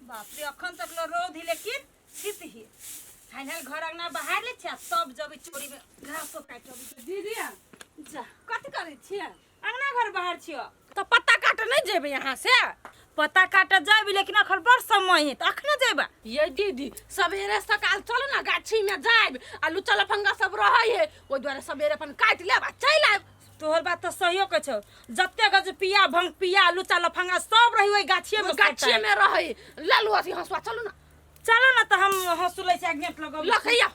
बाप रे, अखन तक ल रौद ही लेकिन शीत ही। हाल हाल घर अंगना बहार ले छियै, तब जबै चोरी में घासो काटबै। दीदी जा। कथी करै छियै? अंगना घर बाहर छियो। तऽ पत्ता काटऽ नहि जेबै यहाँ से? पत्ता काटऽ जेबै, लेकिन अखन बड़ समय है, तऽ अखने जेबै। ये दीदी, सवेरे सकाल चलू ने, गाछी में जायब आ लुच्चा लफंगा सब रहै है, ओहि दुआरे सवेरे अपन काटि लेब आ चलि आयब। तोहर बात तऽ सहियो कहै छौ, जते गज पिया भंग पिया लुच्चा लफंगा सब रही ओहि गाछिए में। गाछिए में रहै। ले लू अथी हंसुआ, चलू ने। चलो ने, तऽ हम हंसू लै छी आ गेट लगबै। लखैया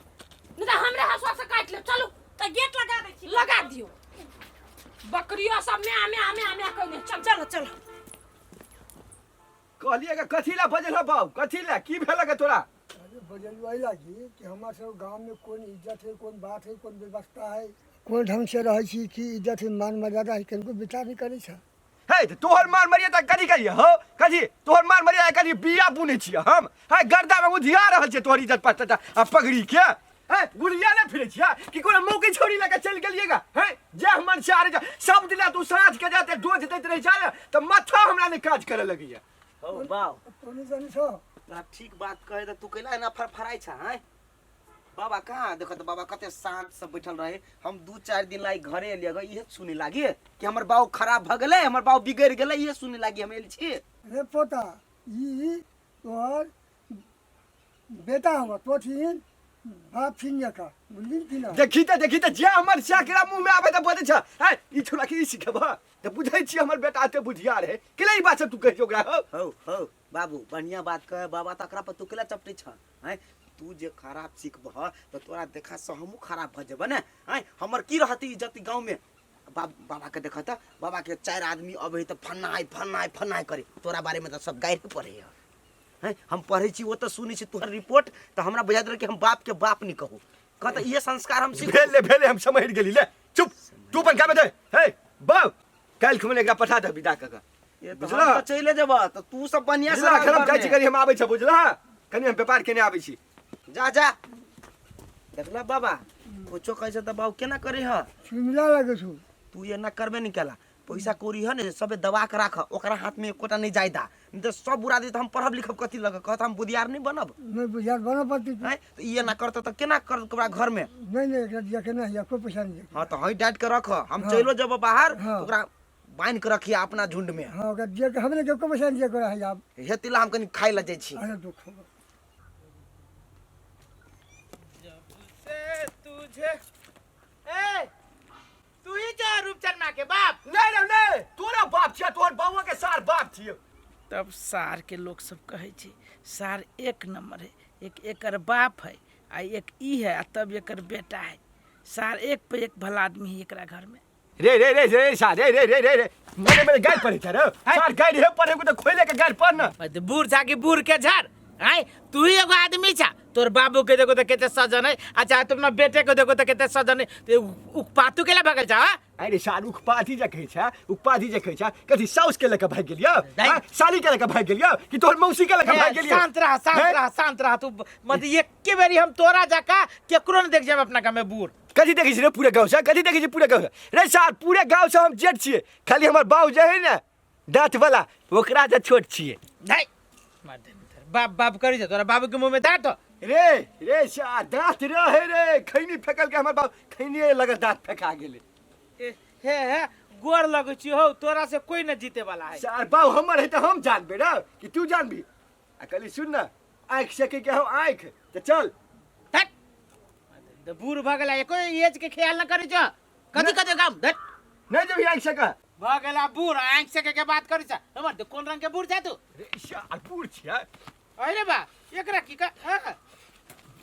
नहि तऽ हमरे हंसुआ से काटि लेब। चलू। तऽ गेट लगा दै छी। लगा दियौ। बकरियो सब म्या म्या म्या म्या कहने। चल। चलो चलो। कहलिए के कथी ला बजल हौ बाबू, कथी ला की भेल के तोरा? अरे बजलू एहि लागी कि हमर सब गाँवमे कोन इज्जत है, कोन बात है, कोन व्यवस्था है, कोन ढंग से रहै छी, की इज्जत है, मान मर्यादा है, कनिको विचार नहि करै छ। हे, तऽ तोहर मान मर्यादा कथी करिए हौ? कथी तोहर मान मर्यादा? कथी बिया बुनै छियै हम? है, गर्दा में उधिया रहल छै तोहर इज्जत पत्ता आ पगड़ी के। है, गुड़िया ने फिरै छियै कि कोनो मौकी छोड़ी लऽ के चलि गेलिएगा? है, जे मन से आरे सब दिना तू साँझ के जाते डोज दैत रहै छै ने, तऽ माथा हमरा नहि काज करऽ लगैया। हौ बाउ। तू नहि जानै छौ। तोरा ठीक बात कहे तऽ तू कैला एना फड़फड़ाइ छ? हैं बाबा, कहाँ देखत बाबा कते शांत से बैठल रहे। हम 2-4 दिन लागि घरे एलियै ग, इहे सुने लागी कि हमर बाउ खराब भ गेलै, हमर बाउ बिगड़ि गेलै, इहे सुने लागी हम एल छी। रे पोता, ई तोहर बेटा हमर, तो छिन बाप छिन एकर, बुझली कि ना? देखी तऽ, देखी तऽ, जे हमर सैकड़ा मुँह में आबै तऽ बजै छ। है, ई छोड़ा के ई सिखेबह तऽ बुझै छी हमर बेटा एते बुधियार है, केला ई बात सब तू कहै छी ओकरा हौ? हौ हौ बाबू, बढ़िया बात कहे बाबा, तकरा पर तू केला चपटै छ? हैं, तू जे खराब सिखबह तऽ तोरा देखा से हमहूँ खराब भऽ जेबै ने। हैं, हमर की रहतै इज्जत गाँव में? बाबा के देखत, बाबा के 4 आदमी अबै तऽ फन्नाय फन्नाय फन्नाय करे, तोरा बारे में तऽ सब गारि पढ़े है। हैं, हम पढ़ै छी ओतऽ, सुनै छी तोहर रिपोर्ट, तऽ हमरा बुझाइत रहै कि हम बाप के बाप नहि कहू। कह तऽ इहे संस्कार हम सीख भेल ले, भेले, हम समझ गेली। ले चुप, तू अपन कामे दे। हे बाउ, काल्हि खुमन एकरा पठा दे विदा कऽ के। ये तऽ बुझलह? हम तऽ चलि जेबह तऽ तू सब बढ़िआँ से बुझलह? रह एखन हम जाइ छी घरमे। कनि, हम आबै छी, बुझलह? कनि हम व्यापार केने आबै छी। जा जा। देखल बाबा, कुछो कहै छै तऽ बाबू केना करै ह? सुमिला लगै छौ। तू एना करबे नहि केला। पैसा कौड़ी है ने, सबे दबा के राख, ओकरा हाथ में एकोटा नहीं जाय दा, नहीं तो सब बुरा दे। हम पढ़ब लिखब कथी लग कहत, हम बुधियार नहीं बनब? नहीं, बुधियार बनऽ पड़तै। हैं, तो ई एना करत तऽ केना कर ओकरा घर में? नहीं नहीं, एकरा दिया के नहीं, एको पैसा नहीं। हाँ, तो हई डांट के रख, हम हाँ। चलो जब बाहर। हाँ। ओकरा बांध के रखिए अपना झुंड में। हाँ, ओकरा दिया के हमरे एको पैसा नहीं दिया के है आब। हे तिला, हम कनी खाइ ला जाइ छी। अरे दुख हो। से तुझे ए तू ही जा रूपचनमा के बाप? नहीं नहीं नहीं, तोरा बाप छियै, तोहर बउआ के सार बाप छियै। तब सार के लोग सब कहै छै सार एक नंबर है, एक एकर बाप है आ एक ई है आ तब एकर बेटा है। सार एक पे एक भला आदमी है एकरा घर में। रे रे रे रे सार, रे रे रे रे रे, मने मने गाड़ पड़े छ रे सार, गाड़ हे पड़े को त खोले के गाड़ पड़ न। अरे बूढ़ छा कि बूढ़ के झाड़? आय तू ही एगो आदमी छा। तोर बाबू के देखो तो कते सजन है, आ चाहे तुम अपना बेटे के देखो तो कते सजन है, तो उकपातू केला भगल छा, हाँ? अरे सार, उकपाती जे कहै छ, उकपाती जे कहै छ, कथी साउस के लके भाग गेलियो? नहीं। हाँ? साली के लके भाग गेलियो कि तोहर मौसी के लके भाग गेलियो? शांत रह, शांत हैं? रह, शांत रह तू। मत एके बेरी हम तोरा जका केकरो न देख जाब अपना गाँव में बूढ़। कथी देखै छी रे पूरे गाँव से? कथी देखै छी पूरे गाँव से रे सार? पूरे गाँव से हम जेठ छियै, खाली हमर बाऊ जे है ने दाँत वाला, ओकरा से छोट छियै। नहीं मार दे बाप बाप करी छ, तोरा बाबू के मुंह में दांत हो। रे रे सार, दाँत रहे रे, खैनी फेकल के हमर बाप खैनी लगे दाँत फेका गेलै। ए, हे हे गोर लगै छी हौ, तोरा से कोई न जीते वाला है। सार, बाऊ हमर है तऽ हम जानबे रे कि तू जानबी? आ कहली सुन न, आँखि से के हौ आँखि तऽ चल। धत्, तऽ बूढ़ भऽ गेला, एको एज के ख्याल न करै छ। कथी कथी काम? धत्। नहीं जब आँखि से कह। भऽ गेला बूढ़, आँखि से के बात करै छ। हमर तऽ कोन रंग के बूढ़ छ तू? रे सार, बूढ़ छियै। अरे बा, एकरा की का? हाँ?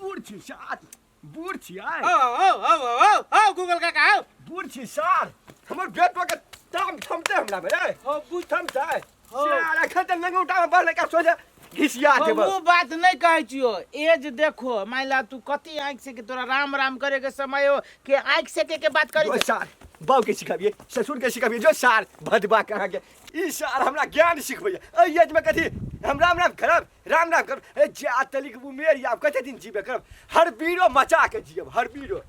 बूढ़ छी सार, बूढ़ छियै। ओ ओ ओ ओ ओ गूगल काका आओ। बूढ़ छी सार, हमर बेटवा के ताम थमते हमरा में रे। हो बुझ। थमते। हो। सार अखन तऽ लंगौटा में बढ़ले का सोझे घिसिया हो, देब। वो बात नहीं कहै छियो, एज देखो मान ला तू कति आँखि से के तोरा राम राम करे के समय हो के आँखि से के बात करी जो सार, बाऊ के सिखाबिए, ससुर के सिखाबिए, जो सार भदबा कहाँ के ई सार हमरा ज्ञान सिखबैया। एहि एज में कथी हम राम राम करब, राम राम करब? ए जा तलिक उमेर आब कते दिन जीबे करब, हर बीरो मचा के जियब, हर बीरो।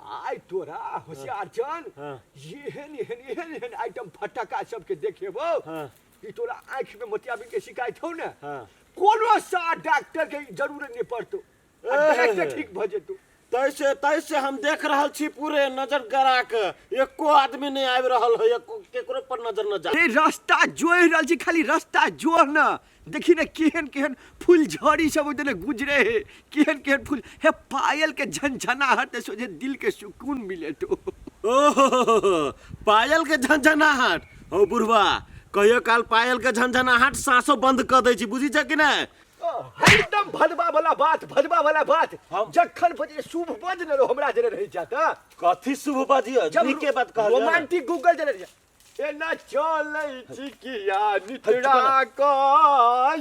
आइ तोरा होशियार चन एहन एहन एहन एहन आइटम फटका सबके देखेबो। हाँ। ई तोरा आँखि में मोतियाबिंद के शिकायत हौ ने। हाँ। कोनो सा डॉक्टर के जरूरत नहीं पड़तो, आ डायरेक्ट ठीक भ जेतो। तैसे तैसे हम देख रहल छी पूरे नजर गरा के, एको आदमी नहीं आबि रहल है, एको केकरो पर नजर न जा। ए रास्ता जोहि रहल छी, खाली रास्ता जोह न, देखी ने केहन केहन फूल झड़ी सब ओहि गुजरे हे, केहन केहन फूल हे, पायल के झनझनाहट सोझे दिल के सुकून मिले तो। ओहो, पायल के झनझनाहट हो बुढ़वा, कहियो काल पायल के झनझनाहट साँसो बंद कऽ दै छी, बुझी छ कि नहि? एकदम भदवा वाला बात, भदवा वाला बात। जखन बजे शुभ बज न हमरा जरे रहि जात। कथी शुभ बजियो? जब नीके बात कहलियो। रोमांटिक गूगल जरे रहि जात। एना चलै चिकिया नितरा क,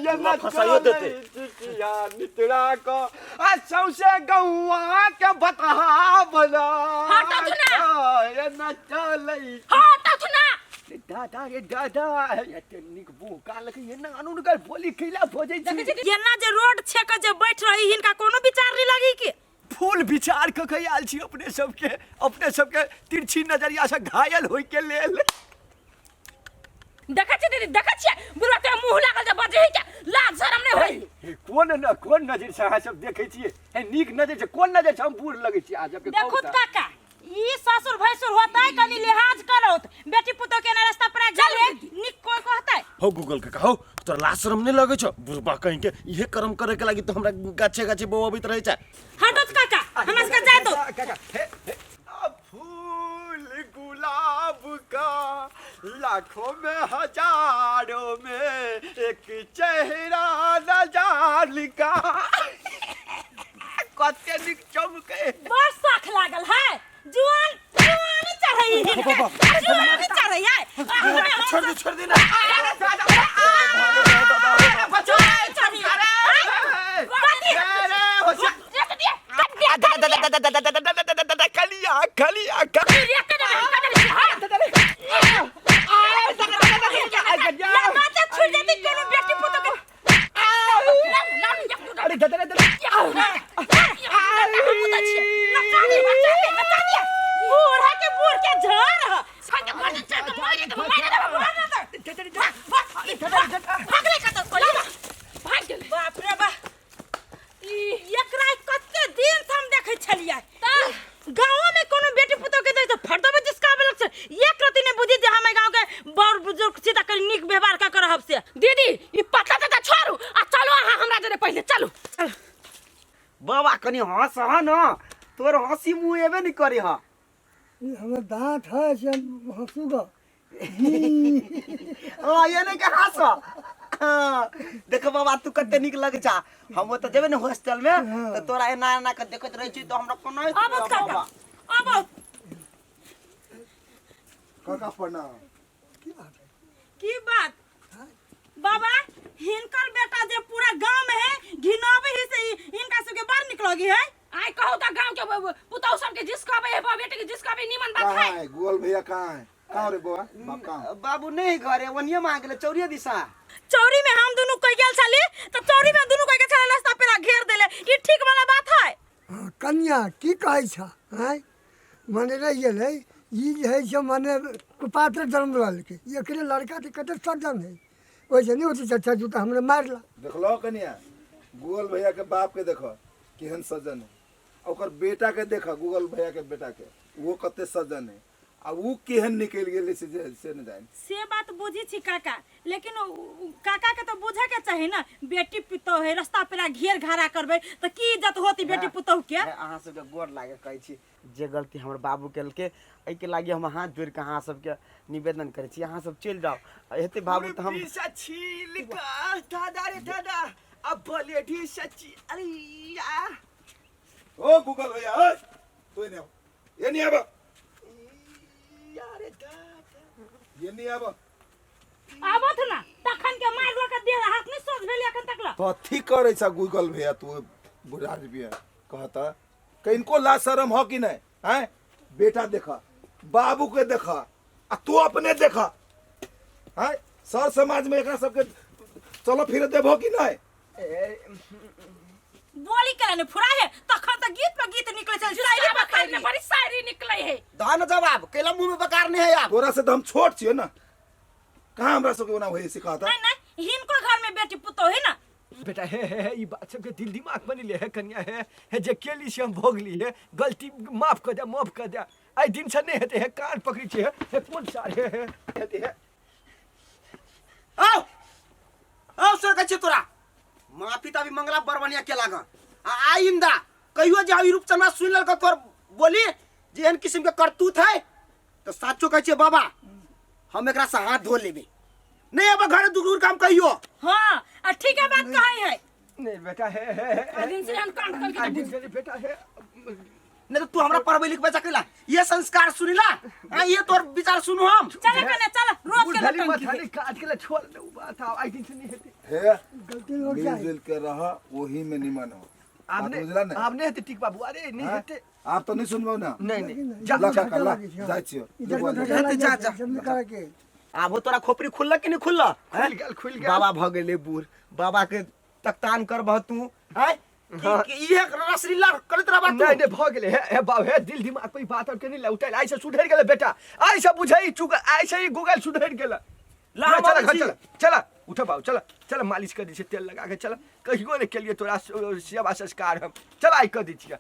एना फसाइयो चलै देतै। चिकिया नितरा क, आ सौंसे गौआ के बतहा बना। हटत ना। एना चलै। हटत ना। रे दादा रे दादा, एते नीक मुँह कान लगे एना अनुनगर बोली कैला बजै छी? एना जे रोड छेक जे बैठ रही, हिनका कोनो विचार नहीं लगी के? फूल विचार क के आयल छी अपने सबके, अपने सबके तिरछी नजरिया से घायल होय के लेल। देखै छी दीदी, देखै छियै बुढ़वा के मुंह लागल जे बजै के लाज शरम नहीं होई। हे, कोन न कोन नजर से अहाँ सब देखै छियै? हे नीक नजर से कोन नजर से हम बूढ़ लगै छी अहाँ सबके? देखो कहू तऽ। काका, ई ससुर भैंसुर होतै कनी लिहाज करौत, बेटी पुतोह के ना रास्ता पर चले निक कोई कहतै। हो गूगल के कहो, तोरा लाज शरम नहीं लगै छौ बुढ़बा कहीं के? इहे कर्म करे के लागी तो हमरा गाछे गाछे बौअबैत रहै छै। हटो काका, हमरा सबके जाय दो। काका, हे, हे, आ फूल गुलाब का लाखों में हजारों में एक चेहरा नजार का, कते नीक चमके। बड़ शख लागल है, जुआन जुआनी चढ़ई हिनका, जुआनी चढ़ई है। छोड़ दे, छोड़ दे ना। अरे दादा, अरे बचाओ, चढ़ी अरे, कथी? अरे, होशियार। रख दिया, काट दिया, दादा, दादा, दादा, दादा, दादा, दादा, दादा, दादा, कलिया, कलिया, कलिया। रे के देबै, हम काटल छी, हाँ। या बात छुट जेतै कोनो बेटी पुतोह के। लाउ, लाउ, एक दू अरे दादा, दादा, बूढ़ा के बूढ़ के झड़ ह। भागले कतौ कोई? बाप रे बा, एकरा कते दिन से हम देखै छलियै। गाँव में कोनो बेटी पुतोह के देख फरदबे जिसका बेलक छै, एक रति नहीं बुझी जे हम गाँव के बड़ बुजुर्ग छी त कनी नीक व्यवहार का करब से। दीदी, ई पतला ततला छोड़ू आ चलू अहाँ हमरा जरे पहिले चलू। बाबा कनी हंस ह न, तोर हंसी मुँह एबे नहीं करे ह। ई हमर दाँत है से हम हंसू ग। हाँ, ये नहीं के हंस। हाँ, देखो बाबा तू कते नीक लगे छा। हम ओतऽ जेबे ने हॉस्टल में तऽ तोरा एना एना के देखैत रहै छी तऽ हमरा कोना हेतै आबो काका, बाबा। आबो। काका प्रणाम। की बात है? की बात बाबा, हिनकर बेटा जे पूरा गांव में है घिनावे ही से हिनका सबके बड़ निक लगी है। आइ कहू तऽ गांव के पुतहु सबके जिसकाबे है, बेटे के जिसकाबे नीमन बात कहाँ है। है गूगल भैया? कहाँ है? कहाँ रे बौआ बाप कहाँ? बाबू नहीं घरे, ओनिये में आ गेलै चौरिये दिशा। चौरी में हम दुनू कह गेल छली तऽ चौरी में दुनू कह गेल छली, रास्ता पे घेर देले, ई ठीक वाला बात है? हाँ, कन्या की कहै छ? आँय, मने रहि गेलै ई जे है से मने कुपात्र जन्म लेलकै, एकरे लड़का तऽ कते सज्जन है, ओहिसँ नहि होतै चचा जूता हमरा मारला। देखलो कन्या, गूगल भैया के बाप के देखो केहन सज्जन है, आ ओकर बेटा के देख, गूगल भैया के बेटा के, वो कते सज्जन है, आ ऊ केहन निकलि गेलै से जे से नहि जानि। से बात बुझी छी काका, लेकिन काका के तो बुझे के चाही ना, बेटी पुतोह है, रास्ता पेरा घेर घारा करबै तऽ की इज्जत होती बेटी पुतोह के? हे, अहाँ सबके गोर लागे कहै छी, जे गलती हमर बाबू केलकै एहिके लागी हम हाथ जोड़ि कऽ अहाँ सबके निवेदन करै छी, अहाँ सब चलि जाउ। आ हेतै बाबू तऽ हम खुरपी छील का दादा रे दादा, अब बलेठी सच्ची। अरे या ओ गूगल भैया, ओए तू एने आब, एने आब। यारे दादा, एने आब। आबत ना तखन के मार लऽ के देह हाथ नहीं सोच भेल एखन तक ल। कथी करै छ गूगल भैया तू बुढ़ा बिया? कहता कनको लाज शरम हो कि नहीं? हैं, बेटा देख, बाबू के देख, आ तू अपने देख। हैं, सर समाज में एकरा सबके चलो फिर देबो कि नहीं? बोली के ने फुरा है तखन त गीत पर गीत निकले छल, शायरी पर बकार में बड़ी शायरी निकले है। दह न जवाब, कैला मुंह में बकार नहीं है आप। तोरा से तो हम छोट छियो ना। कहाँ हमरा सबके ओना होय से कहता। नहीं नहीं, हिनको घर में बेटी पुतोह है ना। बेटा हे हे हे, ई बात सबके दिल दिमाग में नहीं ले है कन्या, हे हे जे केली से हम भोगली है, गलती माफ कर दे, माफ कर दे। आई दिन से नहीं हेते है, कान पकड़ी छे हे, हे कोन सार हे हे हेते है। आओ आओ सर कहै तोरा माफी त अभी मंगला बड़ बढ़िया केला गन। आ आइंदा कहियो जे ई रूपचंदा सुनि लेलक तोर बोली जे एहन किस्म के करतूत है तो साचो कहै छियै बाबा हम एकरा से हाथ धो लेबे, नहीं अब घर दुगुर काम कहियो। हाँ आ ठीक है बात कहै है। नहीं बेटा हे हे हे, आ दिन से एहन कांड करके आई दिन से नहीं बेटा हे। नहीं तो तू हमरा पढ़बै लिखबै सकेला ये संस्कार सुनिला, आ ये तोर विचार सुनू हम। चल कने चल, रोज के बुढ़ाली नौटंकी माथा है। नहीं काट के ले छोड़ दे उ बात, आई दिन से नहीं हेते। हे गलती हो जाए, मिलजुल के रह वही में निमन हो। आप बात ने बुझला ने? आप ने हेते ठीक बाबू, अरे नहीं हाँ? हेते। आप तो नहीं सुनबो ना। नहीं नहीं जा ला जा काका ला जाइ छियो। इधर दुगो उधर आदमी। लग जा, जाइ जा। छै, जमीन करे के। आबो तोरा खोपड़ी खुलल कि नहीं खुलल? खुल गेल, खुल गेल। बाबा भ गेले बूढ़, बाबा के तकतान करबह तू हैं? कि इहे रसलीला करैत रहबा तू? नहीं नहीं भ गेले हे, हे बाबू हे, दिल दिमाग पे ई बात और के नहीं लौटल, आई से सुधरि गेले बेटा, आई से बुझै चुक, आई से ई गूगल सुधरि गेले। ला, हम चला अबै घर छी। चला चला उठ बाबू चला चला, मालिश कर दै छियै तेल लगा के चला, कहियो नहीं केलिए तोरा सेवा संस्कार हम, चला आई कर दै छियै।